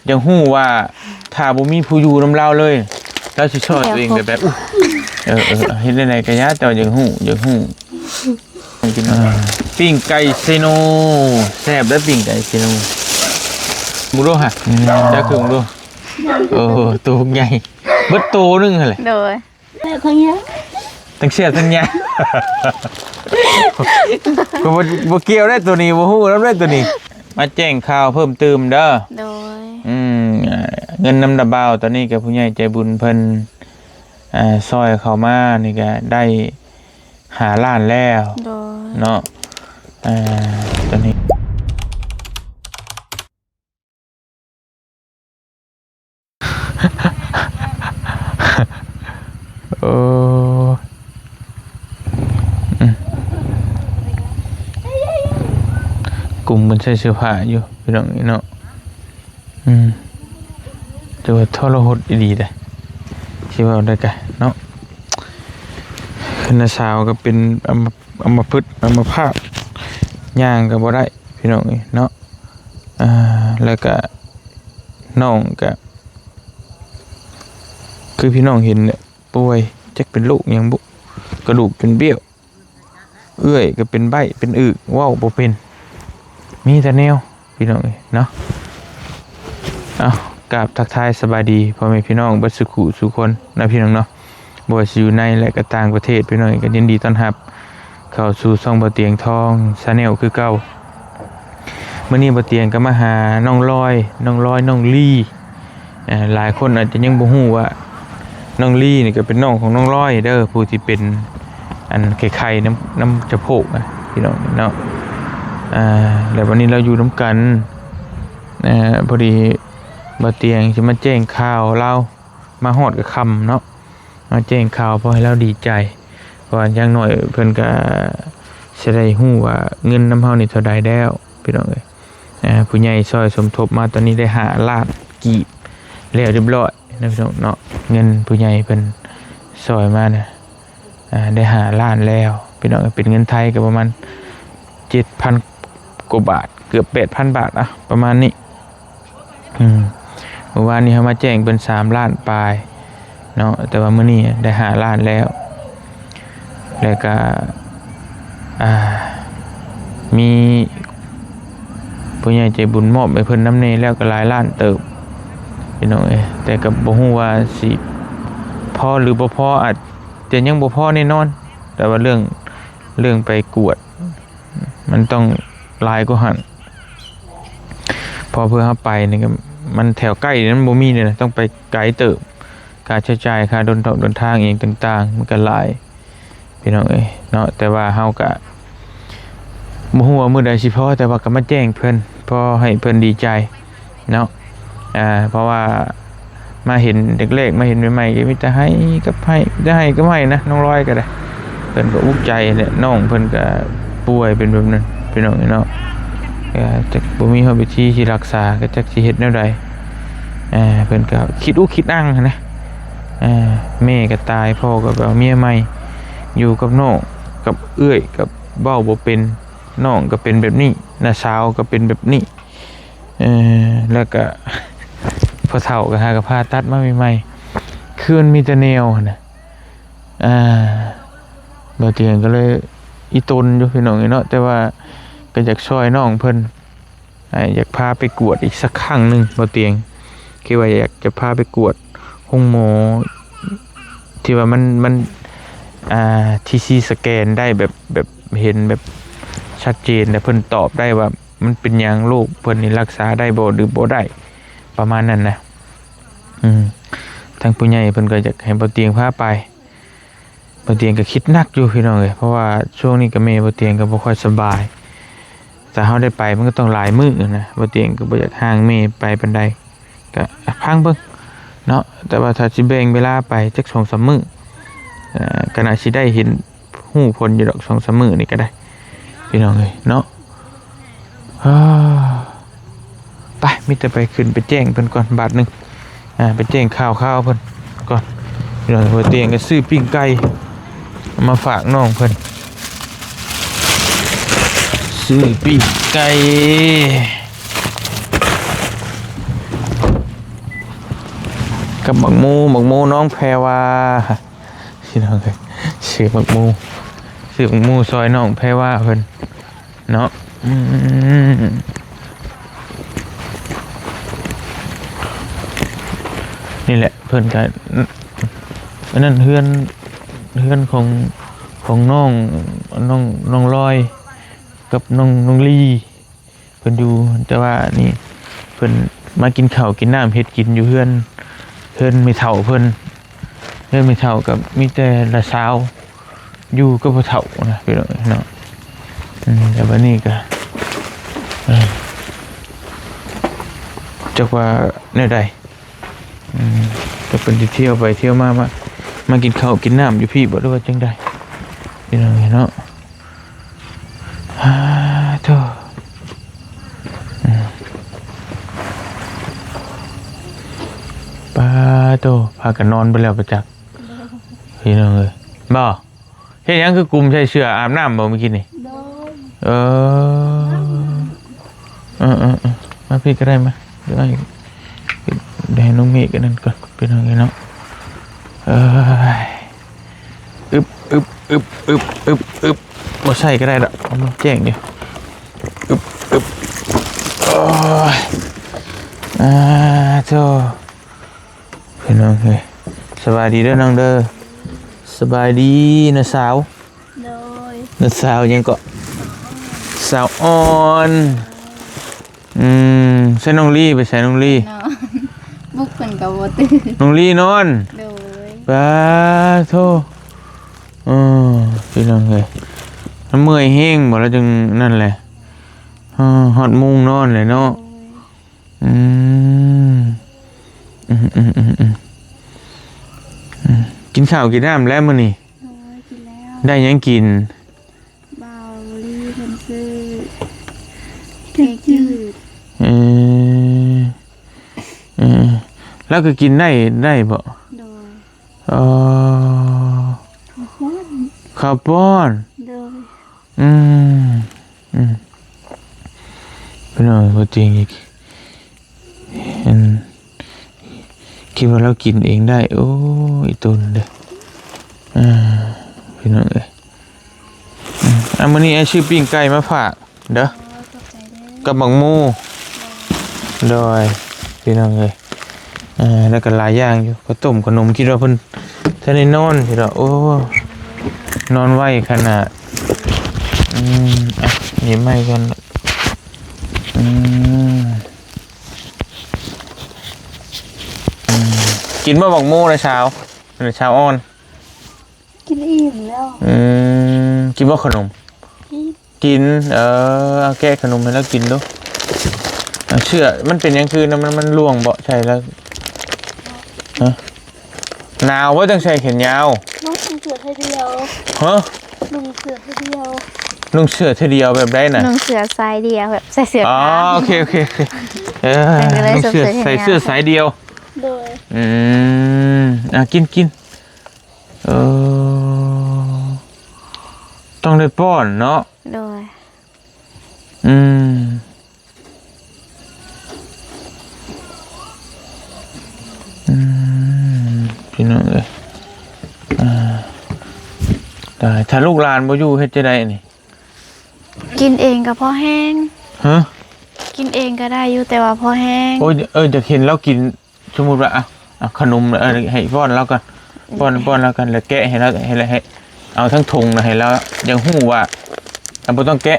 ຢາກຮູ້ວ່າຖ້າບໍ່ມີຜູ້ຢູ່ນຳລາວເລີຍ ລາວຊິຊ່ອຍຕົວເອງໄດ້ແບບ ເອີໆ ເຮັດແນວໃດກໍຢ່າ ແຕ່ວ່າຢາກຮູ້ ຢາກຮູ້ ອ່າ ປີ້ງໄກ່ເຊໂນ ແຊບເດີ້ ປີ້ງໄກ່ເຊໂນ ເບິ່ງດູຫະ ອືມ ຈັກຄືເບິ່ງດູ ໂອ້ ໂຕບັກໃຫຍ່ ເບິດໂຕໜຶ່ງຫັ້ນແຫຼະ ໂດຍ ແຕ່ຂ້ອຍຍັງ ທັງເສຍທັງຍາ ກໍບໍ່ ບໍ່ກ່ຽວໄດ້ໂຕນີ້ ບໍ່ຮູ້ນຳໄດ້ໂຕນີ້ ມາແຈ້ງຂ່າວເພີ່ມຕື່ມເດີ້ ໂດຍ ອືມ ເງິນນຳດາບາວ ຕອນນີ້ກໍຜູ້ໃຫຍ່ໃຈບຸນເພິ່ນ ອ່າ ຊ່ອຍເຂົ້າມານີ້ກໍໄດ້ຫ້າລ້ານແລ້ວ ໂດຍ ເນາະ ອ່າ ຕອນນີ້ ໂອ້ ອືມ ກຸມກັນໃສ່ເສື້ອຜ້າຢູ່ ພີ່ນ້ອງເນາະ ອືມ ແຕ່ວ່າທໍລະຫົດອີ່ຫຼີເດ້ ຊິເວົ້າໄດ້ກະເນາະ ຄືນ້າສາວກໍເປັນອຳມະ ອຳມະພຶດ ອຳມະພາດ ຍ່າງກໍບໍ່ໄດ້ ພີ່ນ້ອງເອີຍເນາະ ອ່າ ແລ້ວກະນ້ອງກະ ຄືພີ່ນ້ອງເຫັນແຫຼະ ປ່ວຍ ຈັກເປັນໂລກຫຍັງບຸ ກະດູກຈົນບ້ຽວ ເອື້ອຍກໍເປັນໃບ້ເປັນອຶກ ເວົ້າບໍ່ເປັນ ມີແຕ່ແນວ ພີ່ນ້ອງເອີຍເນາະ ເອົາ ກາບທັກທາຍສະບາຍດີພໍ່ແມ່ພີ່ນ້ອງເບິດສູ່ຄູ່ສູ່ຄົນນະ ພີ່ນ້ອງເນາະ ບໍ່ວ່າຊິຢູ່ໃນ ແລະ ກໍຕ່າງປະເທດ ພີ່ນ້ອງເອີຍ ກໍຍິນດີຕ້ອນຮັບເຂົ້າສູ່ຊ່ອງບ່າວຕຽງທອງ Channel ຄືເກົ່າ. ມື້ນີ້ບ່າວຕຽງກໍມາຫານ້ອງລອຍ ນ້ອງລອຍ ນ້ອງລີ ເອີ ຫຼາຍຄົນອາດຈະຍັງບໍ່ຮູ້ວ່ານ້ອງລີນີ້ກໍເປັນນ້ອງຂອງນ້ອງລອຍເດີ້ ຜູ້ທີ່ເປັນອັນໄຂ້ໆນຳ ນຳຈະໂພກນະ ພີ່ນ້ອງເນາະ ອ່າ ແລ້ວບັດນີ້ລາວຢູ່ນຳກັນ ເອີ ພໍດີບ່າວຕຽງຊິມາແຈ້ງຂ່າວລາວ ມາຮອດກໍຄ່ຳເນາະ ມາແຈ້ງຂ່າວພໍໃຫ້ລາວດີໃຈ ເພາະວ່າຢ່າງໜ້ອຍເພິ່ນກໍຊິໄດ້ຮູ້ວ່າເງິນນຳເຮົານີ້ເທົ່າໃດແລ້ວ ພີ່ນ້ອງເອີຍ ອ່າ ຜູ້ໃຫຍ່ຊ່ອຍສົມທົບມາຕອນນີ້ໄດ້ຫ້າລ້ານກີບແລ້ວຮຽບຮ້ອຍນະ ພີ່ນ້ອງເນາະ ເງິນຜູ້ໃຫຍ່ເພິ່ນຊ່ອຍມານະ ອ່າ ໄດ້ຫ້າລ້ານແລ້ວ ພີ່ນ້ອງເອີຍ ເປັນເງິນໄທກໍປະມານເຈັດພັນກວ່າບາດ ເກືອບແປດພັນບາດ ອ່ະ ປະມານນີ້. ອືມ ມື້ວານນີ້ເຮົາມາແຈ້ງເພິ່ນສາມລ້ານປາຍເນາະ ແຕ່ວ່າມື້ນີ້ໄດ້ຫ້າລ້ານແລ້ວ ແລ້ວກະ ອ່າ ມີຜູ້ໃຫຍ່ໃຈບຸນມອບໃຫ້ເພິ່ນນຳແດ່ແລ້ວ ກໍຫຼາຍລ້ານເຕີບ ພີ່ນ້ອງເອີຍ ແຕ່ກໍບໍ່ຮູ້ວ່າຊິພໍຫຼືບໍ່ພໍ ອາດຈະຍັງບໍ່ພໍແນ່ນອນ ແຕ່ວ່າເລື່ອງ ເລື່ອງໄປກວດ ມັນຕ້ອງຫຼາຍກວ່າຫັ້ນ ເພາະເພື່ອເຮົາໄປນີ້ກໍ ມັນແຖວໃກ້ນີ້ມັນບໍ່ມີເດ້ນະ ຕ້ອງໄປໄກເຕີບ ຄ່າໃຊ້ຈ່າຍ ຄ່າເດີນທອງເດີນທາງອີ່ຫຍັງຕ່າງໆ ມັນກໍຫຼາຍ ພີ່ນ້ອງເອີຍເນາະ ແຕ່ວ່າເຮົາກໍບໍ່ຮູ້ວ່າມື້ໃດຊິພໍ ແຕ່ວ່າກໍມາແຈ້ງເພິ່ນ ພໍໃຫ້ເພິ່ນດີໃຈ ເນາະ ອ່າ ເພາະວ່າມາເຫັນແລກໆ ມາເຫັນໃໝ່ໆ ກໍມີແຕ່ໄຫ້ກັບໄຫ້ ມີແຕ່ໄຫ້ກັບໄຫ້ນະ ນ້ອງລອຍກໍໄດ້ ເພິ່ນກໍອຸກໃຈແຫຼະ ນ້ອງເພິ່ນກໍປ່ວຍເປັນແບບນັ້ນ ພີ່ນ້ອງເນາະ ກໍຈັກບໍ່ມີຮອດວິທີຊິຮັກສາ ກໍຈັກຊິເຮັດແນວໃດ ອ່າ ເພິ່ນກໍຄິດອຸກຄິດອັ່ງຫັ້ນນະ ອ່າ ແມ່ກໍຕາຍ ພໍ່ກໍໄປເອົາເມຍໃໝ່ ຢູ່ກັບນ້ອງ ກັບເອື້ອຍ ກໍເວົ້າບໍ່ເປັນ ນ້ອງກໍເປັນແບບນີ້ ນ້າສາວກໍເປັນແບບນີ້ ເອີ ແລ້ວກະພໍ່ເຖົ້າກໍຫາກະຜ່າຕັດມາໃໝ່ໆ ຄືມັນມີແຕ່ແນວຫັ້ນນະ ອ່າ ບ່າວຕຽງກໍເລີຍອີ່ຕົນຢູ່ພີ່ນ້ອງເອີຍເນາະ ແຕ່ວ່າກໍຢາກຊ່ອຍນ້ອງເພິ່ນ ອ່າ ຢາກພາໄປກວດອີກສັກຄັ້ງໜຶ່ງ ບ່າວຕຽງ ຄືວ່າຢາກຈະພາໄປກວດໂຮງໝໍທີ່ວ່າມັນ ມັນ ອ່າ ທີຊີສະແກນໄດ້ແບບ ແບບເຫັນແບບຊັດເຈນ ແລະ ເພິ່ນຕອບໄດ້ວ່າ ມັນເປັນຫຍັງ ໂລກເພິ່ນນີ້ລັກສາໄດ້ບໍ່ ຫຼື ບໍ່ໄດ້ ປະມານນັ້ນນະ ອືມ ທາງຜູ້ໃຫຍ່ເພິ່ນກໍຢາກໃຫ້ບ່າວຕຽງພາໄປ ບ່າວຕຽງກໍຄິດໜັກຢູ່ພີ່ນ້ອງເອີຍ ເພາະວ່າຊ່ວງນີ້ກໍແມ່ບ່າວຕຽງກໍບໍ່ຄ່ອຍສະບາຍ ຖ້າເຮົາໄດ້ໄປມັນກໍຕ້ອງຫຼາຍມື້ນະ ບ່າວຕຽງກໍບໍ່ຢາກຫ່າງແມ່ໄປປານໃດ ກະຟັງເບິ່ງເນາະ ແຕ່ວ່າຖ້າຊິແບ່ງເວລາໄປຈັກສອງສາມມື້ ເອີ ກໍໜ້າຊິໄດ້ເຫັນຮູ້ຜົນຢູ່ດອກ ສອງສາມມື້ນີ້ກໍໄດ້ ພີ່ນ້ອງເອີຍເນາະ ເອີ ໄປ ມີແຕ່ໄປຂຶ້ນໄປແຈ້ງເພິ່ນກ່ອນບາດໜຶ່ງ ອ່າ ໄປແຈ້ງຂ່າວຄາວເພິ່ນກ່ອນ ພີ່ນ້ອງ ບ່າວຕຽງກໍຊື້ປີ້ງໄກ່ ເອົາມາຝາກນ້ອງເພິ່ນ ຊື້ປີ້ງໄກ່ ເອີ ກັບໝາກໂມ ໝາກໂມນ້ອງແພວາ ພີ່ນ້ອງເອີຍ ຊື້ໝາກໂມ ຊື້ໝາກໂມຊ່ອຍນ້ອງແພວາເພິ່ນເນາະ. ອືມ ນີ້ແຫຼະ ເພິ່ນກະ ອັນນັ້ນເຮືອນ ເຮືອນຂອງ ຂອງນ້ອງ ນ້ອງ ນ້ອງລອຍ ກັບນ້ອງ ນ້ອງລີ ເພິ່ນຢູ່ ແຕ່ວ່ານີ້ເພິ່ນມາກິນເຂົ້າກິນນ້ຳເຮັດກິນຢູ່ເຮືອນ ເຮືອນແມ່ເຖົ້າເພິ່ນ ເຮືອນແມ່ເຖົ້າກໍມີແຕ່ຫຼານສາວຢູ່ກັບພໍ່ເຖົ້ານະ ພີ່ນ້ອງເນາະ. ອືມ ແຕ່ບັດນີ້ກໍ ເອີ ຈັກວ່າແນວໃດ ອືມ ຈັກເພິ່ນຊິທ່ຽວໄປທ່ຽວມາ ມາ ມາກິນເຂົ້າກິນນ້ຳຢູ່ພີ້ບໍ່ ຫຼືວ່າຈັ່ງໃດ ພີ່ນ້ອງເນາະ. ອາ ໂທ້ ອືມ ປາໂທ້ ພາກັນນອນໄປແລ້ວປະຈັກ ໂດຍ ພີ່ນ້ອງເອີຍ ບໍ່ ເຮັດຫຍັງຄືກຸມໃສ່ເສື້ອອາບນ້ຳບໍ່ມື້ກີ້ນີ້? ໂດຍ ເອີ ເອີໆໆ ມາພີ້ກໍໄດ້ ມາ ດຽວໃຫ້ນ້ອງເມກອັນນັ້ນກ່ອນ ພີ່ນ້ອງເອີຍເນາະ. ເອີຍ ອຶບ ອຶບ ອຶບ ອຶບ ອຶບ ອຶບ ບໍ່ໃສ່ກໍໄດ້ດອກ ມັນແຈ້ງຢູ່ ອຶບ ອຶບ ໂອ້ຍ ອາ ໂທ້ ພີ່ນ້ອງເອີຍ ສະບາຍດີເດີນ້ອງເດີ ສະບາຍດີນ້າສາວ ໂດຍ ນ້າສາວຫຍັງເກາະ ສາວອ່ອນ ອືມ ໃສ່ນ້ອງລີ ໄປໃສ່ນ້ອງລີ ນອນ ປຸກເພິ່ນກໍບໍ່ຕື່ນ ນ້ອງລີນອນ ໂດຍ ປາໂທ້ ເອີ ພີ່ນ້ອງເອີຍ ມັນເມື່ອຍແຮງບໍ່ ລະຈຶ່ງນັ້ນແຫຼະ ເອີ ຮອດໂມງນອນແຫຼະເນາະ ໂດຍ ອືມ ອືມໆໆໆ ອືມ ກິນເຂົ້າກິນນ້ຳແລ້ວມື້ນີ້? ໂດຍ ກິນແລ້ວ ໄດ້ຫຍັງກິນ? ບ່າວລີເພິ່ນຊື້ແກງຈືດ ເອີ ເອີ ລາວກໍກິນໄດ້ ໄດ້ບໍ່? ໂດຍ ເອີ ເຂົ້າປ້ອນ ເຂົ້າປ້ອນ ໂດຍ ອືມ ອືມ ພີ່ນ້ອງ ບໍ່ຈິງອີກ ອັນ ຄິດວ່າລາວກິນເອງໄດ້ ໂອ້ຍ ອີ່ຕົນເດີ ເອີ ພີ່ນ້ອງເອີຍ ອືມ ອາ ມື້ນີ້ອ້າຍຊື້ປີ້ງໄກ່ມາຝາກເດີ ໂອ້ ຂອບໃຈເດີ ກັບໝາກໂມ ໂດຍ ພີ່ນ້ອງເອີຍ ເອີ ແລ້ວກໍຫຼາຍຢ່າງຢູ່ ເຂົ້າຕົ້ມຂະໜົມ ຄິດວ່າເພິ່ນທັນໄດ້ນອນຢູ່ດອກ ໂອ້ ນອນໄວຂະໜາດ ອືມ ອ່ະ ຫຍິບໃໝ່ກ່ອນ ອືມ ອືມ ກິນບໍ່ໝາກໂມນະສາວ ນະສາວອ່ອນ? ກິນອີ່ມແລ້ວ ອືມ ກິນບໍ່ຂະໜົມ? ກິນ ກິນ ເອີ ເອົາແກະຂະໜົມໃຫ້ລາວກິນດູ ເສື້ອມັນເປັນຫຍັງຄື ມັນ ມັນລ່ວງເບາະໃສ່ແລ້ວ ຮະ ໜາວບໍ່ ຈັ່ງໃສ່ແຂນຍາວ ນຸ່ງເສື້ອເທື່ອດຽວ ຮະ ນຸ່ງເສື້ອເທື່ອດຽວ ນຸ່ງເສື້ອເທື່ອດຽວແບບໃດນະ? ນຸ່ງເສື້ອສາຍດຽວ ແບບໃສ່ເສື້ອ ອໍ ຂາວ ໂອເຄ ໂອເຄ ໂອເຄ ເອີ ນຸ່ງເສື້ອ ໃສ່ເສື້ອສາຍດຽວ ໂດຍ ອືມ ອ່ະ ກິນ ກິນ ເອີ ຕ້ອງໄດ້ປ້ອນເນາະ ໂດຍ ອືມ ອືມ ພີ່ນ້ອງເອີຍ ອ່າ ຕາຍ ຖ້າລູກຫຼານບໍ່ຢູ່ເຮັດຈັ່ງໃດນີ້? ກິນເອງກໍພໍແຮງ ຮະ? ກິນເອງກໍໄດ້ຢູ່ ແຕ່ວ່າພໍແຮງ ໂອ້ຍ ເອີ ຢາກເຫັນລາວກິນ ສົມມຸດວ່າ ອ່ະ ອ່ະ ຂະໜົມ ເອີ ໃຫ້ປ້ອນລາວກ່ອນ ປ້ອນ ປ້ອນລາວກ່ອນ ແລ້ວແກະໃຫ້ລາວ ໃຫ້ລາວ ໃຫ້ ເອົາທັງຖົງນະ ໃຫ້ລາວ ຢາກຮູ້ວ່າ ອ່ະ ບໍ່ຕ້ອງແກະ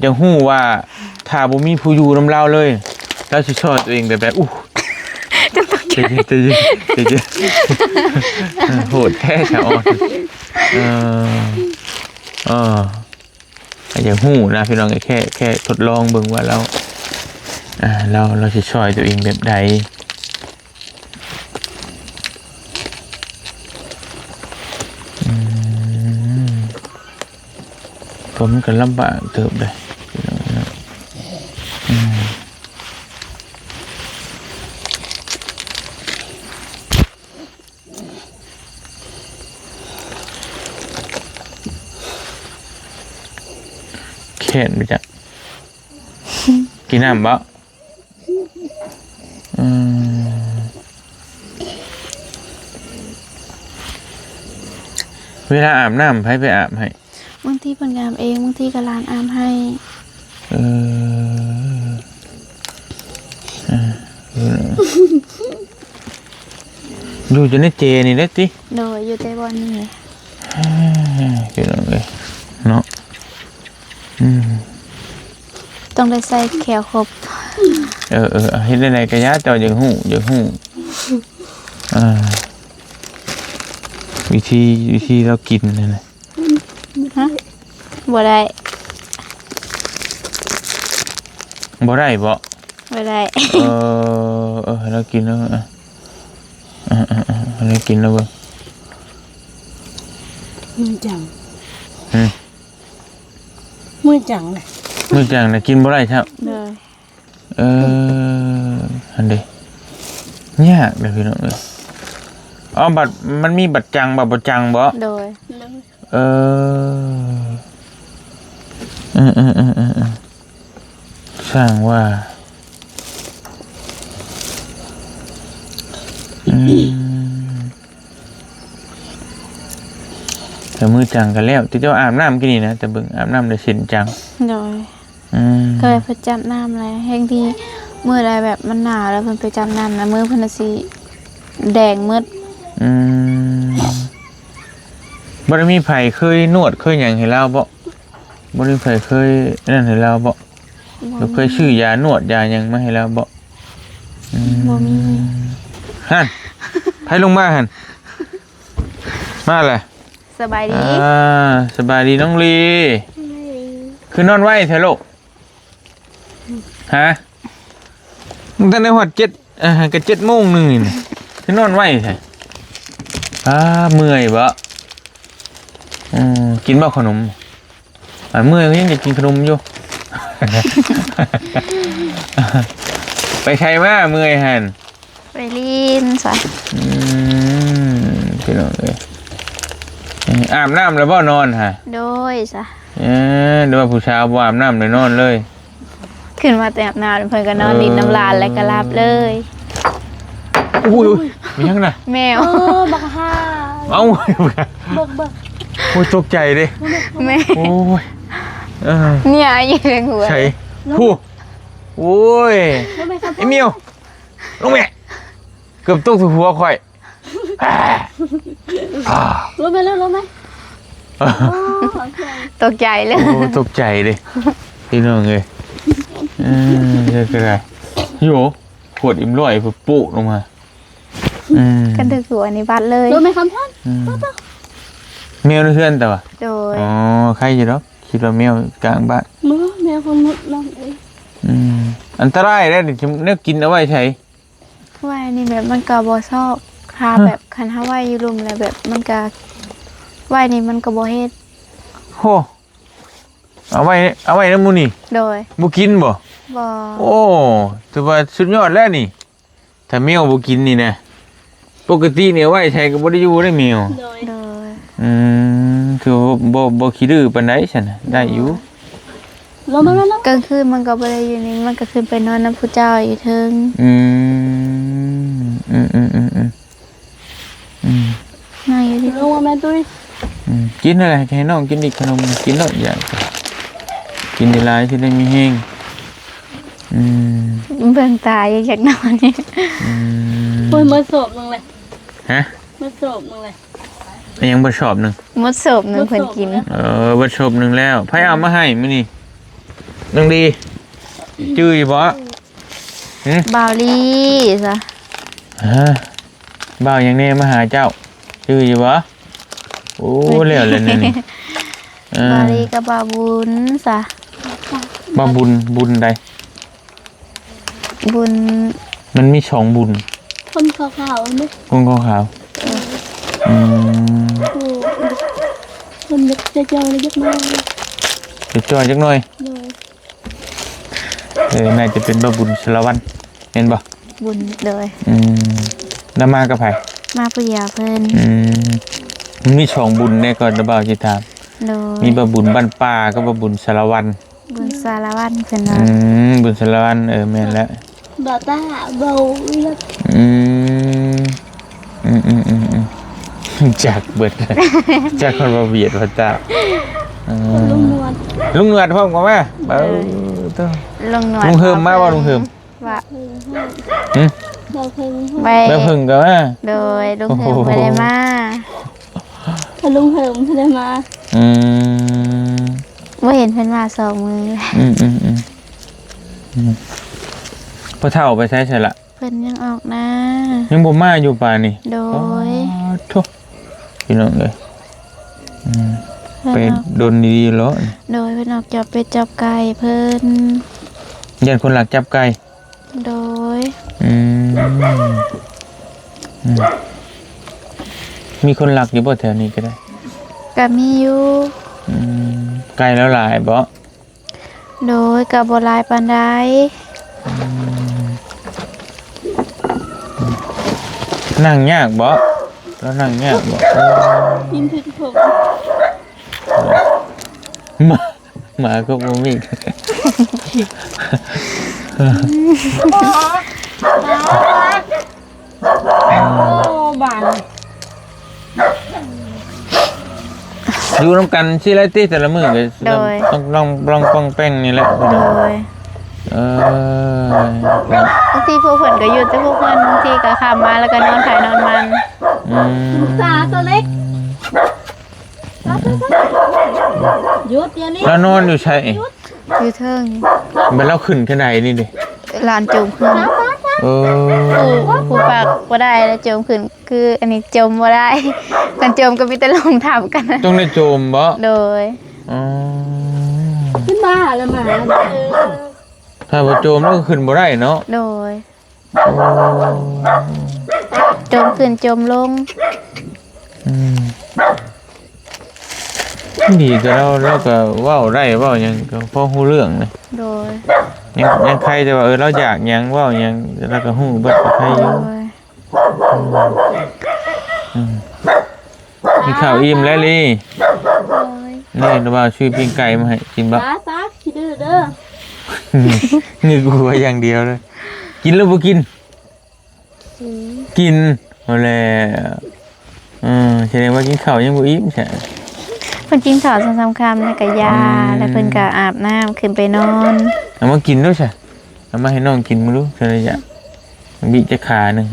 ຢາກຮູ້ວ່າ ຖ້າບໍ່ມີຜູ້ຢູ່ນຳລາວເລີຍ ລາວຊິຊ່ອຍຕົວເອງແບບໃດ? ອູ້ ຈະຕ້ອງແກະ ໃຈເຢັນ ໃຈເຢັນ ໃຈເຢັນ ໂຫດແທ້ສາວອອນ ເອີ ເອີ ຢາກຮູ້ນະພີ່ນ້ອງ ແຄ່ ແຄ່ທົດລອງເບິ່ງວ່າລາວ ອ່າ ລາວ ລາວຊິຊ່ອຍຕົວເອງແບບໃດ? ອືມ ກໍມັນກໍລຳບາກເຕີບເດ້ ພີ່ນ້ອງເນາະ ອືມ. ແຄ້ນໄປຈ້ະ ກິນນ້ຳບໍ່? ອືມ ເວລາອາບນ້ຳໃຜໄປອາບໃຫ້? ບາງທີເພິ່ນກໍອາບເອງ ບາງທີກໍຫຼານອາບໃຫ້. ເອີ ເອີ ຢູ່ແຕ່ໃນເຈນີ້ແຫຼະຕິ? ໂດຍ ຢູ່ແຕ່ບ່ອນນີ້ແຫຼະ ພີ່ນ້ອງເອີຍເນາະ. ອືມ ຕ້ອງໄດ້ໃສ່ແຂ້ວຄົບ. ເອີໆ ເຮັດແນວໃດກໍຢ່າ ເຈົ້າຢາກຮູ້ ຢາກຮູ້ ອ່າ ວິທີ ວິທີລາວກິນຫັ້ນນະ. ຮະ? ບໍ່ໄດ້ ບໍ່ໄດ້ບໍ? ບໍ່ໄດ້. ເອີ ເອີ ໃຫ້ລາວກິນເນາະ ເອີ ເອີ ໃຫ້ລາວກິນເນາະເບິ່ງ. ມືຈັງ ຫືມ? ມືຈັງນະ ມືຈັງນະກິນບໍ່ໄດ້ຊ້ຳ. ໂດຍ. ເອີ ຫັ້ນເດ້ ຍາກເດ້ພີ່ນ້ອງເອີຍ. ອໍ ບັດ ມັນມີບັດຈັງ ບັດບໍ່ຈັງບໍ? ໂດຍ. ເອີ ເອີໆໆໆ ຊ່າງວ່າ ອືມ ແຕ່ມືຈັງກໍແລ້ວ ທີ່ເຈົ້າອາບນ້ຳກີ້ນີ້ນະ ແຕ່ເບິ່ງອາບນ້ຳແລ້ວເສັ້ນຈັງ. ໂດຍ. ອືມ ກໍເພິ່ນຈັບນ້ຳແຫຼະ ແຮ່ງທີ່ມື້ໃດແບບມັນໜາວແລ້ວເພິ່ນໄປຈັບນ້ຳນະ ມືເພິ່ນນະຊິແດງໝົດ. ອືມ ບໍ່ໄດ້ມີໃຜເຄີຍນວດເຄີຍຫຍັງໃຫ້ລາວບໍ? ບໍ່ໄດ້ມີໃຜເຄີຍນັ້ນໃຫ້ລາວບໍ? ບໍ່ ບໍ່ເຄີຍຊື້ຢານວດຢາຫຍັງມາໃຫ້ລາວບໍ? ອືມ ບໍ່ມີ. ຫັ້ນ ໃຜລົງມາຫັ້ນ? ມາແຫຼະ. ສະບາຍດີ ອ່າ ສະບາຍດີນ້ອງລີ. ສະບາຍດີ. ຄືນອນໄວແທ້ລູກ? ຮະ? ຍັງບໍ່ທັນໄດ້ຮອດເຈັດ ເອີ ກໍເຈັດໂມງໜຶ່ງນີ້ນະ ຄືນອນໄວແທ້? ອ້າ ເມື່ອຍບໍ? ເອີ ກິນບໍ່ຂະໜົມ? ອ່າ ເມື່ອຍກໍຍັງຈະກິນຂະໜົມຢູ່. ໄປໃສມາເມື່ອຍຫັ້ນ? ໄປຫຼິ້ນຊະ. ອືມ ພີ່ນ້ອງເອີຍ ອາບນ້ຳແລ້ວບໍ່ນອນຫະ? ໂດຍຊະ. ເອີ ຫຼືວ່າຜູ້ສາວບໍ່ອາບນ້ຳແລ້ວນອນເລີຍ? ຂຶ້ນມາແຕ່ອາບນ້ຳ ເພິ່ນກໍນອນຫຼິ້ນນຳຫຼານ ເອີ ແລ້ວກໍຫຼັບເລີຍ. ໂອ້ຍ ໂອ້ຍ ມີຫຍັງນະ? ແມວ. ເອີ ບັກຫ່າ. ເອົ້າ ເບິ່ງ ເບິ່ງ. ໂອ້ຍ ຕົກໃຈເດ້. ແມວ. ໂອ້ຍ ເອີ ເມຍຢູ່ເທິງຫົວ. ໃສ? ຜູ້ ໂອ້ຍ ລງໄປ ອີ່ເມວ ລົງແມ່. ເກືອບຕົກໃສ່ຫົວຂ້ອຍ. ລົງໄປເລີຍ ລົງໄປ. ໂອ້ ຕົກໃຈເລີຍ. ໂອ້ ຕົກໃຈເດ້ພີ່ນ້ອງເອີຍ. ເອີ ເຮັດກໍໄດ້. ໂຫ ຂວດເອັມຮ້ອຍໂປະລົງມາ. ອືມ ຄັນຖືກຫົວນີ້ບາດເລີຍ. ລົງໄປຄຳພອນ. ອືມ ແມວໃນເຮືອນແຕ່ວ່າ. ໂດຍ. ອໍ ໄຄຢູ່ດອກ ຄິດວ່າແມວກາງບ້ານ. ບໍ່ ແມວຂອງມົດນ້ອງເອີຍ. ອືມ ອັນຕະລາຍເດ້. ແນວກິນເອົາໄວ້ໃສ? ໄວ້ນີ້ແບບມັນກໍບໍ່ຊອກ ຖ້າ ຮະ ແບບຄັນເຮົາໄວ້ຢູ່ລຸ່ມແລ້ວແບບມັນກໍ ໄວ້ນີ້ມັນກໍບໍ່ເຮັດ. ໂຫ ເອົາໄວ້ ເອົາໄວ້ນຳໝູ່ນີ້. ໂດຍ. ບໍ່ກິນບໍ່? ບໍ່. ໂອ້ ຖືວ່າສຸດຍອດແລ້ວນີ້ ຖ້າແມວບໍ່ກິນນີ້ນະ. ປົກກະຕິນີ້ເອົາໄວ້ໃສກໍບໍ່ໄດ້ຢູ່ເດ້ແມວ. ໂດຍ. ໂດຍ. ອືມ ຄືວ່າບໍ່ ບໍ່ ບໍ່ຂີ້ດື້ປານໃດຊັ້ນນະ ໄດ້ຢູ່. ລົງມາ ລົງມາ. ກາງຄືນມັນກໍບໍ່ໄດ້ຢູ່ນີ້ ມັນກໍຂຶ້ນໄປນອນນຳຜູ້ເຈົ້າຢູ່ເທິງ. ອືມ ອືມໆໆໆ ອືມ ນັ່ງຢູ່ນີ້. ລົງມາແມ່ຕຸ້ຍ. ອືມ ກິນຫັ້ນແຫຼະ ໃຫ້ນ້ອງກິນອີກຂະໜົມ ກິນໂລດ ຢາກກິນຫຼາຍໆ ຊິໄດ້ມີແຮງ. ອືມ ເບິ່ງຕາຢູ່ ຢາກນອນ. ອືມ ໂອ້ຍ ໝົດສອບໜຶ່ງເລີຍ. ຮະ? ໝົດສອບໜຶ່ງເລີຍ. ອີຫຍັງ ໝົດສອບໜຶ່ງ? ໝົດສອບໜຶ່ງ ໝົດສອບ ເພິ່ນກິນ. ເອີ ໝົດສອບໜຶ່ງແລ້ວ. ໃຜເອົາມາໃຫ້ມື້ນີ້? ນ້ອງດີ ຈື່ຢູ່ບໍ່? ຫຶ? ບ່າວລີຊະ. ຮະ? ບ່າວຫຍັງແດ່ມາຫາເຈົ້າ? ຈື່ຢູ່ບໍ່? ໂອ້ ແລ້ວແຫຼະນີ້. ເອີ ບ່າວລີກັບບ່າວບຸນຊະ. ບ່າວບຸນ ບຸນໃດ? ບຸນ ມັນມີສອງບຸນ. ຄົນຂາວໆ ຫັ້ນເດ້. ຄົນຂາວໆ. ເອີ ອືມ ໂອ້ ຄົນຈະຈ່ອຍຈັກໜ້ອຍ ຈະຈ່ອຍຈັກໜ້ອຍ. ໂດຍ. ເອີ ໜ້າຈະເປັນບ່າວບຸນສາລະວັນ ແມ່ນບໍ່? ບຸນ ໂດຍ. ອືມ ແລ້ວມາກັບໃຜ? ມາຜູ້ດຽວເພິ່ນ. ອືມ ມັນມີສອງບຸນເດ້ ກ່ອນບ່າວຊິຖາມ. ໂດຍ. ມີບ່າວບຸນບ້ານປ່າກັບບ່າວບຸນສາລະວັນ. ບຸນສາລະວັນເພິ່ນວ່າ. ອືມ ບຸນສາລະວັນ ເອີ ແມ່ນແລ້ວ. ບ່າວຕາ ເວົ້າ ອືມ ອືມໆໆໆ. ຈັກເບິດ ຈັກຄົນວ່າຫວຽດວ່າຕາ ເອີ ລຸງໜວດ ລຸງໜວດພ້ອມກັນມາ ເອີ ເອີ ໂທ້ ລຸງໜວດ ລຸງເຮີມມາບໍ່ ລຸງເຮີມ? ວ່າ ຫຶ? ບໍ່ເພິ່ງ ບໍ່ເພິ່ງກໍມາ ໂດຍ ລຸງເຮີມບໍ່ໄດ້ມາ ໂອ້ໂຫ ຖ້າລຸງເຮີມບໍ່ໄດ້ມາ ອືມ ບໍ່ເຫັນເພິ່ນມາສອງມື້ ອືມໆໆ ອືມ ພໍ່ເຖົ້າໄປໃສຊັ້ນລະ? ເພິ່ນຍັງອອກນາ ຍັງບໍ່ມາຢູ່ປານນີ້ ໂດຍ ອໍ ໂທ້ ພີ່ນ້ອງເອີຍ ອືມ ເພິ່ນ ໄປ ອອກ ດົນດີໆເນາະ ໂດຍ ເພິ່ນອອກຈັບເປັດຈັບໄກ່ເພິ່ນ ຢ້ານຄົນລັກຈັບໄກ່ ໂດຍ ອືມ ອືມ ມີຄົນລັກຢູ່ບໍ່ແຖວນີ້ກໍໄດ້? ກໍມີຢູ່ ອືມ ໄກ່ລາວຫຼາຍບໍ່? ໂດຍ ກໍບໍ່ຫຼາຍປານໃດ ອືມ ນັ່ງຍາກບໍ່? ລາວນັ່ງຍາກບໍ່? ເອີ ກິນຖືກຄົນ ໝາ ໝາກໍບໍ່ມີ ໂອ້ ບາດ ຢູ່ນຳກັນຊີ້ແຫຼະຕິ ແຕ່ລະມື້ກໍ ໂດຍ ຕ້ອງ ຕ້ອງປ່ອງແປ່ງນີ້ແຫຼະ ໂດຍ ເອີ ບາງທີພວກເພິ່ນກໍຢູ່ແຕ່ພວກເພິ່ນ ບາງທີກໍຄ່ຳມາແລ້ວກໍນອນໃຜນອນມັນ ອືມ ສາ ຕົວເລັກ ອືມ ຢຸດດຽວນີ້ ລາວນອນຢູ່ໃສ? ຢຸດ ຢູ່ເທິງ ບັດລາວຂຶ້ນຂັ້ນໄດນີ້ເດ? ຫຼານໂຈມຂຶ້ນ ເອີ ຜູ້ ຜູ້ປາກບໍ່ໄດ້ແລ້ວໂຈມຂຶ້ນ ຄືອັນນີ້ໂຈມບໍ່ໄດ້ ຄັນໂຈມກໍມີແຕ່ລົງຖາມກັນ ຕ້ອງໄດ້ໂຈມບໍ່? ໂດຍ ອໍ ຂຶ້ນມາແລ້ວມາ ເອີ ຖ້າບໍ່ໂຈມແລ້ວກໍຂຶ້ນບໍ່ໄດ້ເນາະ ໂດຍ ໂອ້ ໂຈມຂຶ້ນໂຈມລົງ ອືມ ດີແຕ່ລາວ ລາວກໍເວົ້າໄດ້ ເວົ້າຫຍັງກໍພໍຮູ້ເລື່ອງນະ ໂດຍ ຍັງ ຍັງໄຄແຕ່ວ່າ ເອີ ລາວຢາກຫຍັງ ເວົ້າຫຍັງ ລາວກໍຮູ້ເບິດ ກໍໄຄຢູ່ ໂດຍ ອືມ ອືມ ກິນເຂົ້າອີ່ມແລ້ວລີ ໂດຍ ນີ້ລະວ່າຊື້ປີ້ງໄກ່ມາໃຫ້ກິນບໍ່? ຕາ ຕາ ຂີ້ດື້ເດີ ງຶກຫົວຢ່າງດຽວເລີຍ ກິນຫຼືບໍ່ກິນ? ກິນ ກິນ ເອົາແຫຼະ ເອີ ສະແດງວ່າກິນເຂົ້າຍັງບໍ່ອີ່ມຊະ ເພິ່ນກິນເຂົ້າສອງສາມຄຳແລ້ວກໍຢາ ອືມ ແລ້ວເພິ່ນກໍອາບນ້ຳຂຶ້ນໄປນອນ ເອົາມາກິນດູຊະ ເອົາມາໃຫ້ນ້ອງກິນເບິ່ງດູ ເທື່ອລະຢ່າງ ບິຈັກຂາໜຶ່ງ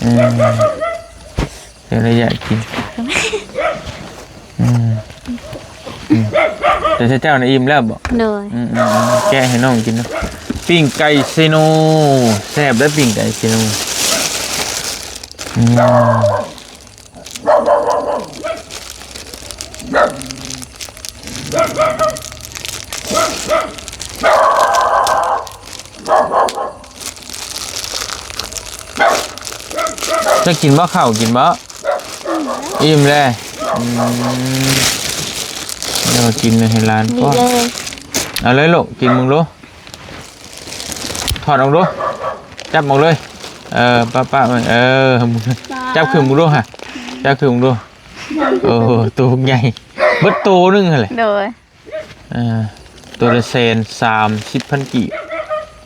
ອືມ ເຈົ້າລະຢາກກິນ ອືມ ອືມ ແຕ່ເຈົ້ານະອີ່ມແລ້ວບໍ່? ໂດຍ ອືມໆໆ ແກະໃຫ້ນ້ອງກິນເນາະ ປີ້ງໄກ່ເຊໂນ ແຊບເດີ້ ປີ້ງໄກ່ເຊໂນ ອືມ ຈະກິນບໍ່ ເຂົ້າກິນບໍ່? ອີ່ມແລ້ວ ອືມ ເອົາກິນໃຫ້ຫຼານ ນີ້ເລີຍ ເອົາເລີຍລູກ ກິນເບິ່ງດູ ຖອດອອກດູ ຈັບອອກເລີຍ ເອີ ປະ ປະມັນ ເອີ ຈັບຂຶ້ນເບິ່ງດູຫະ ຈັບຂຶ້ນເບິ່ງດູ ໂອ້ ໂຕບັກໃຫຍ່ ເບິດໂຕໜຶ່ງຫັ້ນແຫຼະ ໂດຍ ອ່າ ໂຕລະແສນສາມສິບພັນກີບ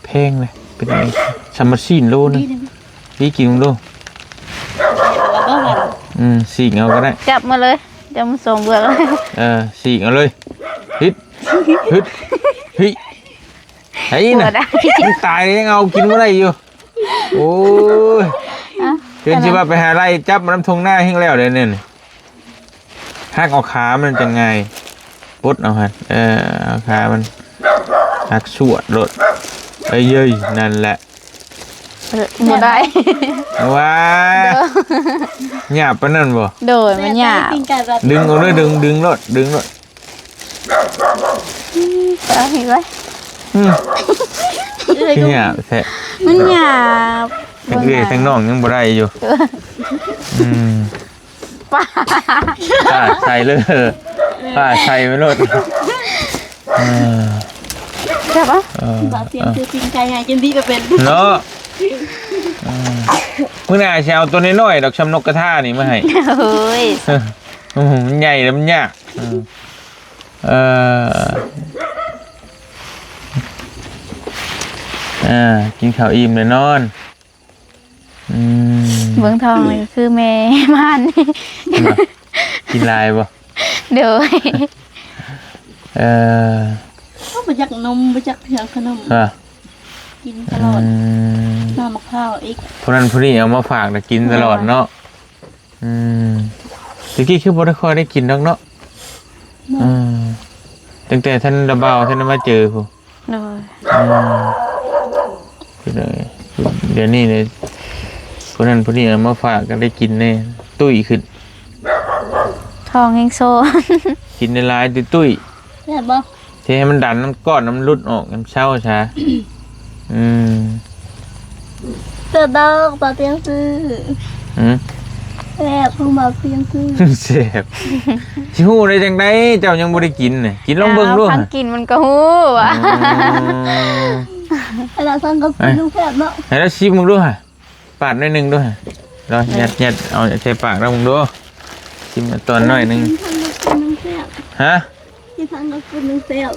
ແພງເລີຍ ເປັນໄງ ສຳມາຊີ້ນໂລໜຶ່ງ ດີ ກິນເບິ່ງດູ ອືມ ສີກເອົາກໍໄດ້ ຈັບມາເລີຍ ຈັບມາສອງເບື້ອງ ເອີ ສີກເອົາເລີຍ ຮີດ ຮຶດ ຮີ ໄອ້ນະ ບໍ່ໄດ້ ມັນຕາຍແລ້ວຍັງເອົາກິນບໍ່ໄດ້ຢູ່ ໂອ້ຍ ອ່ະ ເປັນຊິວ່າໄປຫາໄລ່ຈັບມານຳທົ່ງນາແຮງແລ້ວເດ້ນີ້ ຫັກເອົາຂາມັນຈັ່ງງ່າຍ ປົດເອົາຫັ້ນ ເອີ ເອົາຂາມັນ ຫັກສວດໂລດ ເອີຍ ນັ້ນແຫຼະ ເອີ ບໍ່ໄດ້ ວ້າຍ ໂດຍ ຫຍາບປານນັ້ນບໍ່? ໂດຍ ມັນຫຍາບ ດຶງເອົາເລີຍ ດຶງ ດຶງໂລດ ດຶງໂລດ ເອົາອີກໄວ້ ອືມ ເອື້ອຍ ຄືຫຍາບແທ້ ມັນຫຍາບ ທັງເອື້ອຍທັງນ້ອງຍັງບໍ່ໄດ້ຢູ່ ເອີ ອືມ ປາດ ປາດໃສ່ເລີຍ ປາດໃສ່ໄປໂລດ ເອີ ແຊບບໍ່? ເອີ ບາດສຽງຄືປີ້ງໄກ່ໃຫຍ່ກິນດີກໍເປັນເນາະ ເອີ ມື້ໜ້າຊິເອົາຕົວນ້ອຍໆດອກ ຊ່ຳນົກກະທານີ້ມາໃຫ້ ໂອ້ຍ ອືມ ມັນໃຫຍ່ແລ້ວມັນຍາກ ເອີ ເອີ ອ່າ ກິນເຂົ້າອີ່ມແລ້ວນອນ ອືມ ເບິ່ງທ້ອງນີ້ກໍຄືແມ່ມານ ກິນຫຼາຍບໍ່? ໂດຍ ເອີ ເຂົາບໍ່ຈັກນົມ ບໍ່ຈັກຫຍັງຂະໜົມ ອາ ກິນຕະຫຼອດ ອືມ ນ້ຳໝາກພ້າວອີກ ຜູ້ນັ້ນຜູ້ນີ້ເອົາມາຝາກນະ ກິນຕະຫຼອດເນາະ ໂດຍ ອືມ ແຕ່ກີ້ຄືບໍ່ໄດ້ຄ່ອຍໄດ້ກິນດອກເນາະ ບໍ່ ອືມ ຕັ້ງແຕ່ທ່ານລະບ່າວ ທ່ານມາເຈີພຸ້ນ ໂດຍ ອືມ ດຽວນີ້ນີ້ ຜູ້ນັ້ນຜູ້ນີ້ເອົາມາຝາກກໍໄດ້ກິນແດ່ ຕຸ້ຍຂຶ້ນ ທ້ອງແຮງໂຊ ກິນຫຼາຍໆ ຕຸ້ຍໆ ແຊບບໍ່? ເທໃຫ້ມັນດັນ ມັນກ້ອນ ມັນຫຼຸດອອກ ມັນເຊົາຊາ ອືມ ແຊບດອກ ບ່າວຕຽງຊື້ ຫື? ແຊບ ຂອງບ່າວຕຽງຊື້ ແຊບ ຊິຮູ້ໄດ້ຈັ່ງໃດ ເຈົ້າຍັງບໍ່ໄດ້ກິນນະ ກິນລອງເບິ່ງດູ ຫາ ຟັງກິນມັນກໍຮູ້ວ່າ ອໍ ອັນນັ້ນຟັງກໍກິນ ເອີ ແຊບເນາະ ໃຫ້ລາວຊີມເບິ່ງດູຫະ ປາດໜ້ອຍໜຶ່ງດູຫະ ລອງ ເອີ ຍັດ ຍັດເອົາໃສ່ປາກລາວເບິ່ງດູ ຊີມຕອນໜ້ອຍໜຶ່ງ ກິນທັງກັບກິນແຊບ ຫະ? ກິນທັງກັບກິນແຊບ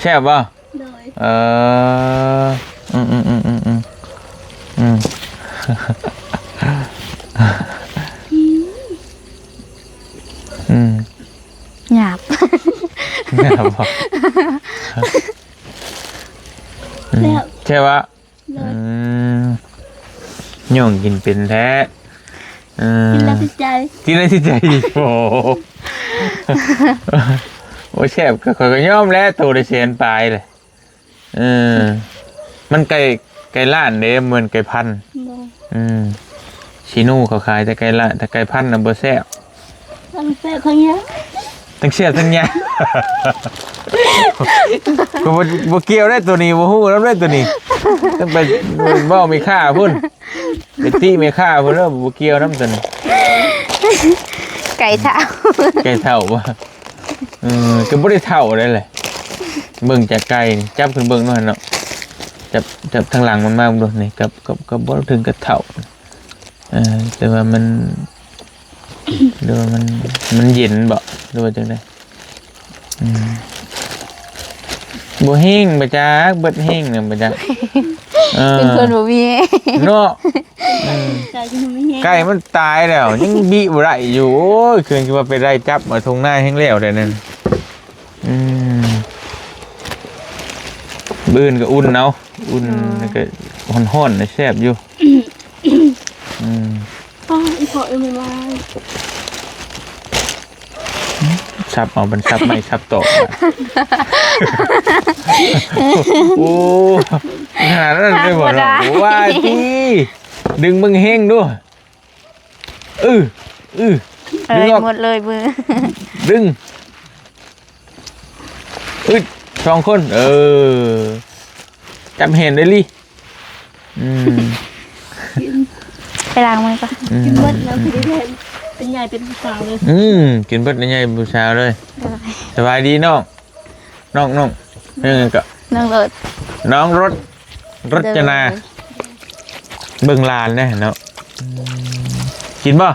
ແຊບບໍ່? ໂດຍ ເອີ ອືມ ອືມ ອືມ ອືມ ອືມ ອືມ ອືມ ຫຍາບ ຫຍາບບໍ່? ອືມ ແຊບ ແຊບຫວາ? ໂດຍ ອືມ ຍ່ອງກິນເປັນແທ້ ເອີ ກິນແລ້ວຕິດໃຈ ກິນແລ້ວຕິດໃຈ ໂອ້ ໂອ້ ແຊບ ຂ້ອຍກໍຍອມແຫຼະ ໂຕໄດ້ແສນປາຍແຫຼະ ເອີ ມັນໄກ່ ໄກ່ລ້ານເດ້ ບໍ່ແມ່ນໄກ່ພັນ ບໍ່ ອືມ ຊີໂນເຂົາຂາຍແຕ່ໄກ່ລ້ານ ແຕ່ໄກ່ພັນນະບໍ່ແຊບ ທັງແຊບທັງຫຍັງ ທັງແຊບທັງຫຍັງ ກໍບໍ່ ບໍ່ກ່ຽວເດ້ ໂຕນີ້ບໍ່ຮູ້ນຳເດ້ ໂຕນີ້ ຕ້ອງໄປເວົ້າແມ່ຄ້າພຸ້ນ ໄປຕິແມ່ຄ້າພຸ້ນເດີ ບໍ່ກ່ຽວນຳໂຕນີ້ ໄກ່ເຖົ້າ ໄກ່ເຖົ້າບໍ່? ເອີ ກໍບໍ່ໄດ້ເຖົ້າໄດ໋ແຫຼະ ເບິ່ງຈາກໄກ່ນີ້ ຈັບຂຶ້ນເບິ່ງເນາະຫັ້ນເນາະ ຈັບ ຈັບທາງຫຼັງມັນມາເບິ່ງດູນີ້ ກໍ ກໍ ກໍບໍ່ເຖິງກັບເຖົ້າ ເອີ ແຕ່ວ່າມັນ ຫຼືວ່າມັນ ມັນເຢັນບໍ ຫຼືວ່າຈັ່ງໃດ? ອືມ ບໍ່ແຮງບໍ່ຈັກ ເບິດແຮງແລ້ວບໍ່ຈັກ ເອີ ເປັນຄົນບໍ່ມີແຮງເນາະ ອືມ ໄກ່ມັນຕາຍແລ້ວ ຍັງບິບໍ່ໄດ້ຢູ່ ໂອ້ຍ ຄືນຊິວ່າໄປໄລ່ຈັບເອົາທົ່ງນາແຮງແລ້ວໄດ໋ນັ້ນ ອືມ ມື້ອື່ນກໍອຸ່ນເອົາ ອຸ່ນ ອືມ ແລ້ວກໍຮ້ອນໆ ແຊບຢູ່ ອືມ ປ້າ ອີ່ພໍ່ເອີຍ ມາ ສັບເອົາ ມັນສັບໄມ້ສັບຕອກ ໂອ້ ຂະໜາດນັ້ນເລີຍບໍ່ເນາະ ບໍ່ໄດ້ ໂອ້ຍ ຕິ ດຶງເບິ່ງແຮງດູ ອື ອື ເອີຍ ດຶງອອກ ໝົດເລີຍມື ດຶງ ອຶດ ສອງຄົນ ເອີ ຈັບແຮນໄດ້ລີ ອືມ ໄປລ້າງມືກ່ອນ ອືມ ກິນເບິດແລ້ວ ອືມ ເປັນໃຫຍ່ເປັນຜູ້ສາວເລີຍ ອືມ ກິນເບິດແລ້ວໃຫຍ່ເປັນຜູ້ສາວເລີຍ ໂດຍ ສະບາຍດີນ້ອງ ນ້ອງ ນ້ອງ ເອີ ກໍ ນ້ອງລົດ ນ້ອງລົດ ລົດຈະນາ ໂດຍ ເບິ່ງຫຼານແດ່ເນາະ ອືມ ກິນບໍ່?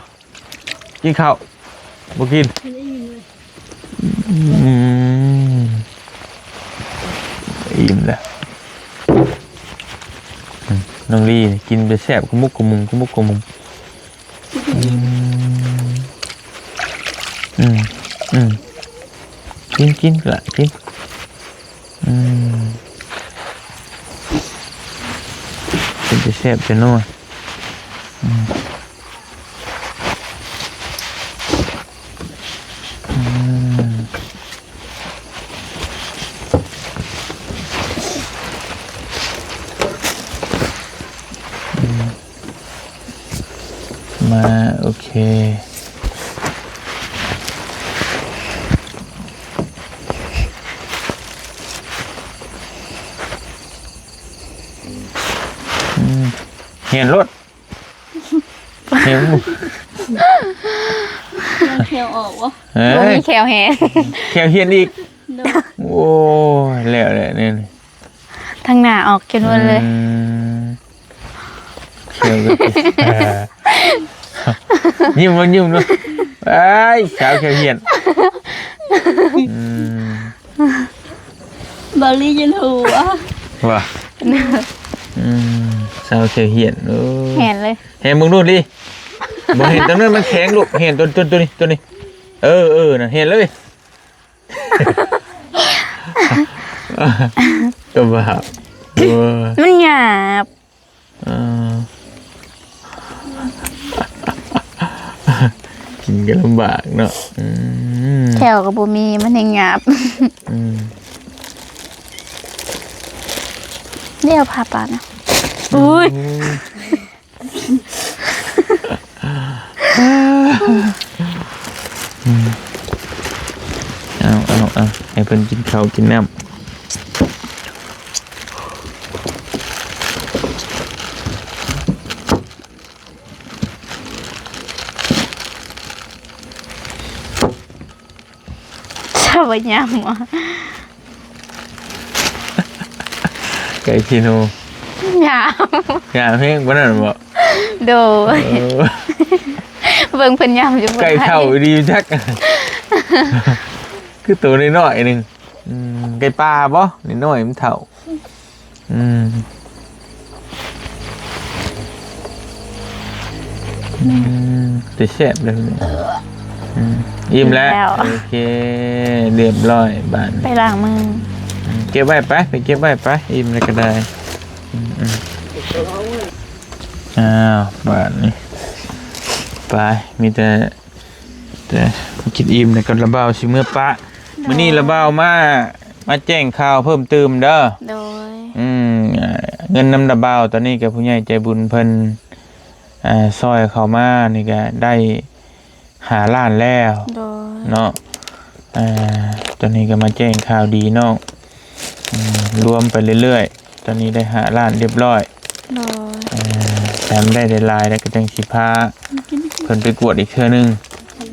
ກິນເຂົ້າ ບໍ່ກິນ ບໍ່ໄດ້ອີ່ມເລີຍ ອືມ ອີ່ມແລ້ວ ອືມ ນ້ອງລີກິນໄປແຊບ ກະມຸກກະມຸງ ກະມຸກກະມຸງ ອືມ ອືມ ອືມ ກິນ ກິນລະ ກິນ ອືມ ເປັນຕາແຊບແທ້ເນາະ ອືມ ອືມ ອືມ ມາ ໂອເຄ ອືມ ເຫັນໂລດ ເຫັນ ແຂ້ວອອກບໍ່? ເອີ ບໍ່ມີແຂ້ວແຮງ ແຂ້ວຮຽນອີກ ໂດຍ ໂອ້ຍ ແລ້ວແຫຼະນີ້ ທາງໜ້າອອກຈົນໝົດເລີຍ ອືມ ແຂ້ວກໍ ຍິ້ມບໍ່ ຍິ້ມເນາະ ອ້າຍ ສາວແຂ້ວຮຽນ ອືມ ບາລີຢູ່ຫົວ ວ່າ ອືມ ສາວແຂ້ວຮຽນ ໂອ້ ແມ່ນເລີຍ ແຮງເບິ່ງດູລີ ບໍ່ເຫັນຕົວນັ້ນ ມັນແຂງລູກ ເຫັນຕົວ ຕົວ ຕົວນີ້ ຕົວນີ້ ເອີ ເອີ ນັ້ນ ເຫັນເລີຍ ກະບາບ ໂອ້ຍ ມັນຫຍາບ ເອີ ກິນກໍລຳບາກເນາະ ອືມ ແຂ້ວກໍບໍ່ມີ ມັນແຮງຫຍາບ ອືມ ດຽວພາປານະ ໂອ້ຍ ໂອ້ຍ ອືມ ເອົາ ເອົາ ເອົາ ໃຫ້ເພິ່ນກິນເຂົ້າກິນນ້ຳ ຊາວຍາມ ໄກ່ຂີ້ໜູ ຍາມ ຍາມແຮງປານນັ້ນບໍ? ໂດຍ ເອີ ເບິ່ງເພິ່ນຍາມຢູ່ ໄກ່ເຖົ້າອີ່ຫຼີຈັກ ຄືໂຕນ້ອຍໆໜຶ່ງ ອືມ ໄກ່ປ່າບໍ? ນ້ອຍໆມັນເຖົ້າ ອືມ ອືມ ແຕ່ແຊບເດ້ ອືມ ອີ່ມແລ້ວ ອີ່ມແລ້ວ ໂອເຄ ຮຽບຮ້ອຍບາດນີ້ ໄປລ້າງມື ອືມ ເກັບໄວ້ໄປ ໄປເກັບໄວ້ໄປ ອີ່ມແລ້ວກໍໄດ້ ອືມ ອືມ ອ້າວ ບາດນີ້ ໄປ ມີແຕ່ ແຕ່ກິນອີ່ມແລ້ວກໍລະບ່າວຊິເມືອປະ ໂດຍ ມື້ນີ້ລະບ່າວມາ ມາແຈ້ງຂ່າວເພີ່ມຕື່ມເດີ ໂດຍ ອືມ ເງິນນຳລະບ່າວຕອນນີ້ກໍຜູ້ໃຫຍ່ໃຈບຸນເພິ່ນ ອາ ຊ່ອຍເຂົ້າມານີ້ກໍໄດ້ຫ້າລ້ານແລ້ວ ໂດຍ ເນາະ ອາ ຕອນນີ້ກໍມາແຈ້ງຂ່າວດີນ້ອງ ອືມ ລວມໄປເລື້ອຍໆ ຕອນນີ້ໄດ້ຫ້າລ້ານຮຽບຮ້ອຍ ໂດຍ ເອີ ແຖມໄດ້ຫຼາຍໆ ແລ້ວກໍຈັ່ງຊິພາເພິ່ນໄປກວດອີກເທື່ອໜຶ່ງ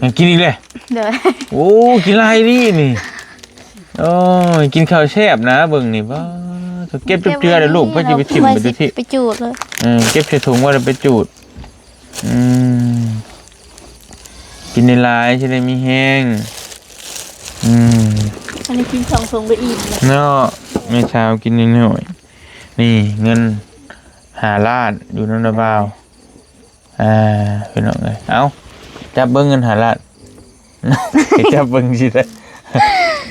ຍັງກິນອີກເລີຍ ໂດຍ ໂອ້ ກິນຫຼາຍດີນີ້ ໂອ້ຍ ກິນເຂົ້າແຊບນະ ເບິ່ງນີ້ ປ້າ ເກັບຈັກເທື່ອແລ້ວລູກ ໄປຊິໄປຖິ້ມໄປຕິ ໄປຈູດເລີຍ ເອີ ເກັບໃສ່ຖົງໄວ້ແລ້ວໄປຈູດ ອືມ ກິນຫຼາຍໆ ຊິໄດ້ມີແຮງ ອືມ ອັນນີ້ກິນສອງຖົງກໍອີ່ມແລ້ວເນາະ ແມ່ສາວກິນນ້ອຍໆ ນີ້ເງິນຫ້າລ້ານຢູ່ນຳລະບ່າວ ອ່າ ພີ່ນ້ອງເອີຍ ເອົ້າ ຈັບເບິ່ງເງິນຫ້າລ້ານ ຈັບເບິ່ງຊິໄດ້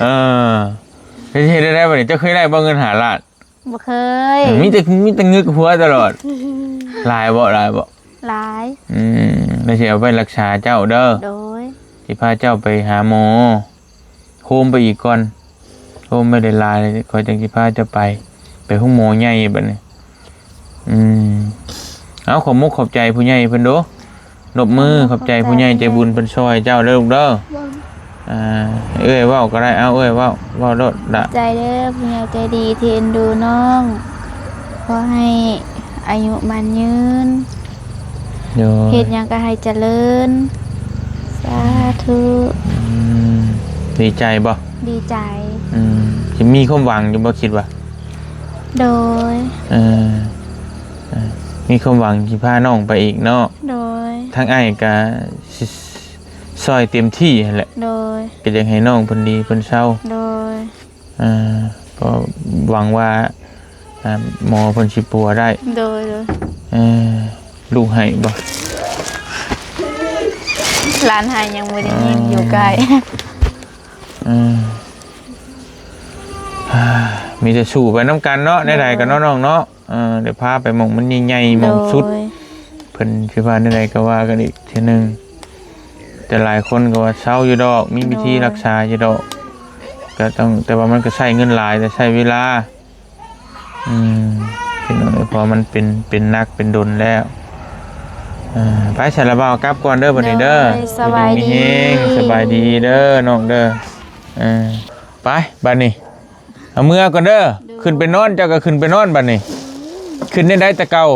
ເອີ ເຮັດ ເຮັດໄດ້ບໍ່ນີ້ ເຈົ້າເຄີຍໄດ້ບໍ່ເງິນຫ້າລ້ານ? ບໍ່ເຄີຍ ມີແຕ່ ມີແຕ່ງຶກຫົວຕະຫຼອດ ຫຼາຍບໍ່ ຫຼາຍບໍ່? ຫຼາຍ ອືມ ແລ້ວຊິເອົາໄປລັກສາເຈົ້າເດີ ໂດຍ ຊິພາເຈົ້າໄປຫາໝໍ ໂຮມໄປອີກກ່ອນ ໂຮມໄປຫຼາຍໆ ຂ້ອຍຈັ່ງຊິພາເຈົ້າໄປ ໄປໂຮງໝໍໃຫຍ່ບັດນີ້ ອືມ ເອົາ ຂອບມຸກຂອບໃຈຜູ້ໃຫຍ່ເພິ່ນດູ ນົບມື ຂອບໃຈຜູ້ໃຫຍ່ໃຈບຸນເພິ່ນຊ່ອຍເຈົ້າເດີລູກເດີ ອ່າ ເອື້ອຍເວົ້າກໍໄດ້ ເອົາ ເອື້ອຍເວົ້າ ເວົ້າໂລດລະ ຂອບໃຈເດີຜູ້ໃຫຍ່ໃຈດີທີ່ເອັນດູນ້ອງ ຂໍໃຫ້ອາຍຸໝັ້ນຍືນ ໂດຍ ເຮັດຫຍັງກໍໃຫ້ຈະເລີນ ສາທຸ ອືມ ດີໃຈບໍ່? ດີໃຈ ອືມ ຊິມີຄວາມຫວັງຢູ່ບໍ່ ຄິດວ່າ? ໂດຍ ເອີ ເອີ ມີຄວາມຫວັງຊິພານ້ອງໄປອີກເນາະ ໂດຍ ທາງອ້າຍກະຊິຊ່ອຍເຕັມທີ່ຫັ້ນແຫຼະ ໂດຍ ກະຢາກໃຫ້ນ້ອງເພິ່ນດີເພິ່ນເຊົາ ໂດຍ ເອີ ກໍຫວັງວ່າ ອ່າ ໝໍເພິ່ນຊິປົວໄດ້ ໂດຍ ໂດຍ ເອີ ລູກໄຫ້ບໍ່? ຫຼານໄຫ້ຍັງບໍ່ໄດ້ຍິນ ອໍ ຢູ່ໃກ້ ເອີ ມີແຕ່ສູ້ໄປນຳກັນເນາະ ແນວໃດກໍເນາະ ໂດຍ ນ້ອງເນາະ ເອີ ດຽວພາໄປໝ່ອງມັນໃຫຍ່ໆ ໂດຍ ໝ່ອງສຸດ ເພິ່ນຊິວ່າແນວໃດກໍວ່າກັນອີກເທື່ອໜຶ່ງ ແຕ່ຫຼາຍຄົນກໍວ່າເຊົາຢູ່ດອກ ມີວິທີ ໂດຍ ລັກສາຢູ່ດອກ ກໍຕ້ອງ ແຕ່ວ່າມັນກໍໃຊ້ເງິນຫຼາຍ ແຕ່ໃຊ້ເວລາ ອືມ ພີ່ນ້ອງເອີຍ ເພາະວ່າມັນເປັນ ເປັນໜັກເປັນດົນແລ້ວ ເອີ ໄປ ສາລະບ່າວກັບກ່ອນເດີບັດນີ້ເດີ ໂດຍ ສະບາຍດີ ຢູ່ດີມີແຮງ ສະບາຍດີເດີນ້ອງເດີ ເອີ ໄປ ບັດນີ້ ເອົາເມືອກ່ອນເດີ ໂດຍ ຂຶ້ນໄປນອນ ເຈົ້າກໍຂຶ້ນໄປນອນບັດນີ້ ຂຶ້ນໄດ້ໃດແຕ່ເກົ່າ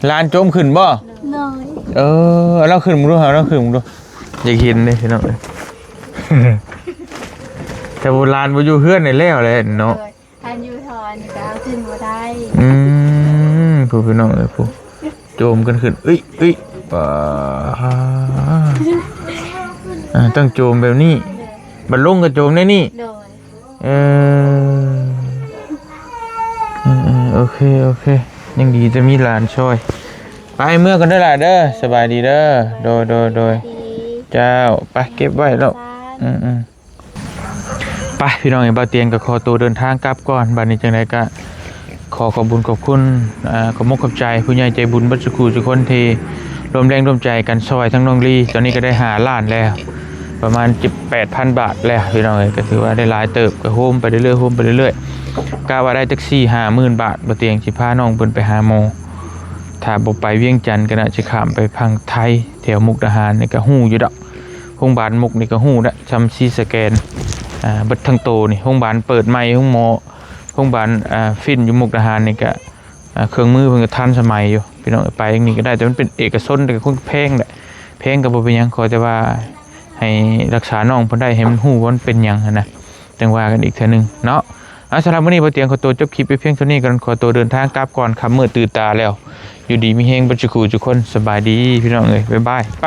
ຫຼານໂຈມຂຶ້ນບໍ່? ໂດຍ ເອີ ເອົາລາວຂຶ້ນເບິ່ງດູ ເອົາລາວຂຶ້ນເບິ່ງດູ ຢາກເຫັນເດ້ພີ່ນ້ອງເອີຍ ແຕ່ວ່າຫຼານບໍ່ຢູ່ເຮືອນນີ້ແລ້ວແຫຼະເນາະ ໂດຍ ຄັນຢູ່ທໍ່ນີ້ກໍເອົາຂຶ້ນບໍ່ໄດ້ ອືມ ຜູ້ພີ່ນ້ອງເອີຍ ຜູ້ ໂຈມກັນຂຶ້ນ ເອີຍ ເອີຍ ປາ ອ່າ ຕ້ອງໂຈມແບບນີ້ ບັດລົງກໍໂຈມໃນນີ້ ໂດຍ ເອີ ເອີ ເອີ ໂອເຄ ໂອເຄ ຍັງດີແຕ່ມີຫຼານຊ່ອຍ ໄປເມືອກ່ອນເດີຫຼ້າເດີ ສະບາຍດີເດີ ໂດຍໂດຍໂດຍ ເຈົ້າ ໄປເກັບໄວ້ແລ້ວ ອືມໆ ໄປພີ່ນ້ອງເອີຍ ບ່າວຕຽງກໍຂໍໂຕເດີນທາງກັບກ່ອນ ບາດນີ້ຈັ່ງໃດກໍ ຂໍຂອບບຸນຂອບຄຸນ ອ່າ ຂອບມຸກຂອບໃຈຜູ້ໃຫຍ່ໃຈບຸນເບິດສູ່ຄູ່ສູ່ຄົນທີ່ຮ່ວມແຮງຮ່ວມໃຈກັນຊ່ອຍທັງນ້ອງລີ ຕອນນີ້ກໍໄດ້ຫ້າລ້ານແລ້ວ ປະມານເຈັດແປດພັນບາດແລ້ວພີ່ນ້ອງເອີຍ ກໍຖືວ່າໄດ້ຫຼາຍເຕີບ ກໍໂຮມໄປເລື້ອຍໆ ໂຮມໄປເລື້ອຍໆ ກະວ່າໄດ້ຈັກສີ່ຫ້າໝື່ນບາດ ບ່າວຕຽງຊິພານ້ອງເພິ່ນໄປຫາໝໍ ຖ້າບໍ່ໄປວຽງຈັນກໍໜ້າຈະຂ້າມໄປຝັ່ງໄທ ແຖວມຸກດາຫານນີ້ກໍຮູ້ຢູ່ດອກ ໂຮງບານມຸກນີ້ກໍຮູ້ແລ້ວ ຊ່ຳຊີສະແກນ ອ່າ ເບິດທັງໂຕນີ້ ໂຮງບານເປີດໃໝ່ ໂຮງໝໍ ໂຮງບານ ອ່າ ຟິນຢູ່ມຸກດາຫານນີ້ກໍ ອ່າ ເຄື່ອງມືເພິ່ນກໍທັນສະໄໝຢູ່ ພີ່ນ້ອງເອີຍ ໄປນີ້ກໍໄດ້ ແຕ່ມັນເປັນເອກະຊົນ ແຕ່ກໍຄົງແພງແຫຼະ ແພງກໍບໍ່ເປັນຫຍັງ ຂໍແຕ່ວ່າໃຫ້ຮັກສານ້ອງເພິ່ນໄດ້ ໃຫ້ມັນຮູ້ວ່າມັນເປັນຫຍັງຫັ້ນນະ ຈັ່ງວ່າກັນອີກເທື່ອໜຶ່ງເນາະ. ເອົາ ສຳລັບມື້ນີ້ ບ່າວຕຽງຂໍຕົວຈົບຄລິບໄປພຽງເທົ່ານີ້ກ່ອນ ຂໍຕົວເດີນທາງກັບກ່ອນ ຄ່ຳມືດຕື່ນຕາແລ້ວ ຢູ່ດີມີແຮງເບິດສູ່ຄູ່ສູ່ຄົນ ສະບາຍດີພີ່ນ້ອງເອີຍ ບາຍບາຍ ໄປ.